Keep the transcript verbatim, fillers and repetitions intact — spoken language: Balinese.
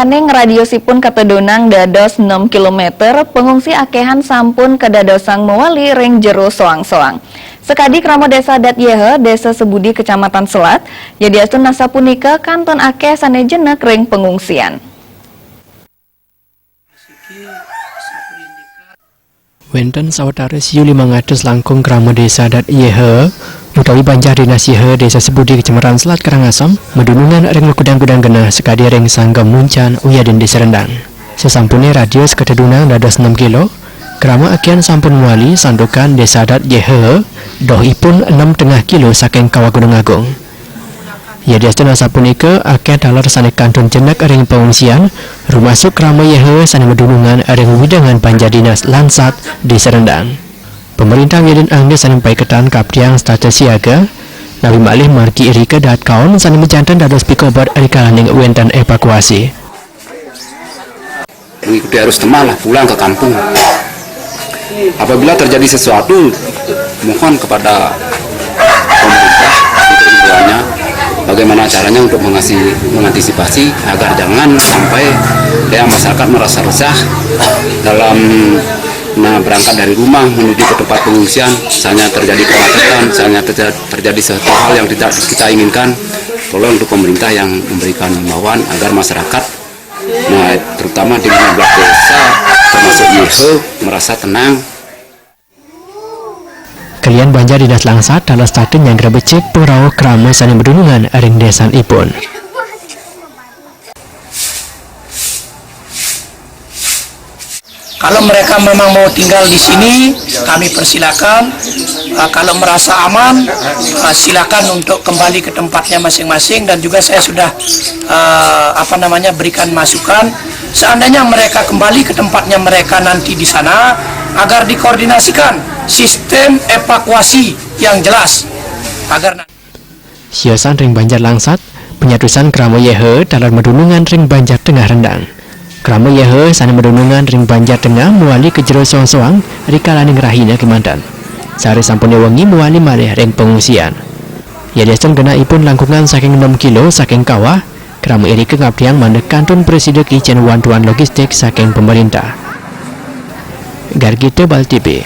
Aning radiusipun katedunang dados enam kilometer, pengungsi akehan sampun kadadosang mewali ring jero soang-soang. Sakadi krama Desa Adat Yehe, Desa Sebudi, Kecamatan Selat, yadiastun asapunika kantun akeh sane jenek ring pengungsian. Wenten sawatara siu limang atus langkung krama Desa Adat Yehe utawi Banjar Dinas Yehe, Desa Sebudi, Kecamatan Selat Karangasem, madunungan ring makudang-kudang genah sakadi ring Sanggem Muncan wiadin Desa Rendang. Sasampune radius katedunang dados enam kilo, krama akehan sampun mewali santukan Desa Adat Yehe dohipun enam tengah kilo saking Kawah Gunung Agung. Yadiastun asapunika, akeh taler sane kantun jenek ring pengungsian, rumasuk krama Yehe sane madunungan ring wewidangan Banjar Dinas Langsat, Desa Rendang. Pemerintah wiadin angga sane paiketan kaptiang setata siaga, napi malih margi irika dahat kaon sane majanten dados pikobet rikalaning wenten evakuasi. Mengikuti arus teman lah, pulang ke kampung. Apabila terjadi sesuatu, mohon kepada pemerintah untuk himbauannya, bagaimana caranya untuk mengasih, mengantisipasi agar jangan sampai ya, masyarakat merasa resah dalam, nah, berangkat dari rumah menuju ke tempat pengungsian, misalnya terjadi kemacetan, misalnya terja- terjadi sesuatu hal yang tidak kita inginkan, tolong untuk pemerintah yang memberikan himbauan agar masyarakat, nah, terutama di lima belas desa termasuk Yehe, merasa tenang. Kalian Banjar Dinas Langsat taler setata nyanggra becik pangrauh krama sane madunungan ring desanipun. Kalau mereka memang mau tinggal di sini, kami persilakan. Uh, kalau merasa aman, uh, silakan untuk kembali ke tempatnya masing-masing. Dan juga saya sudah, uh, apa namanya, berikan masukan. Seandainya mereka kembali ke tempatnya mereka nanti di sana, agar dikoordinasikan sistem evakuasi yang jelas, agar nanti Siosan ring Banjar Langsat, panyatusan krama Yehe taler madunungan ring Banjar Tengah Rendang. Krama Yehe sane madunungan ring Banjar Tengah mewali ka jero soang-soang rikalaning rahina kemanten. Sare sampune wengi mewali malih ring pengungsian. Yadiastun genahipun langkungan saking enam kilo saking kawah, krama irika ngabdiang manut kantun prasida kicenan wantuan logistik saking pemerintah. Gargita Bal T V.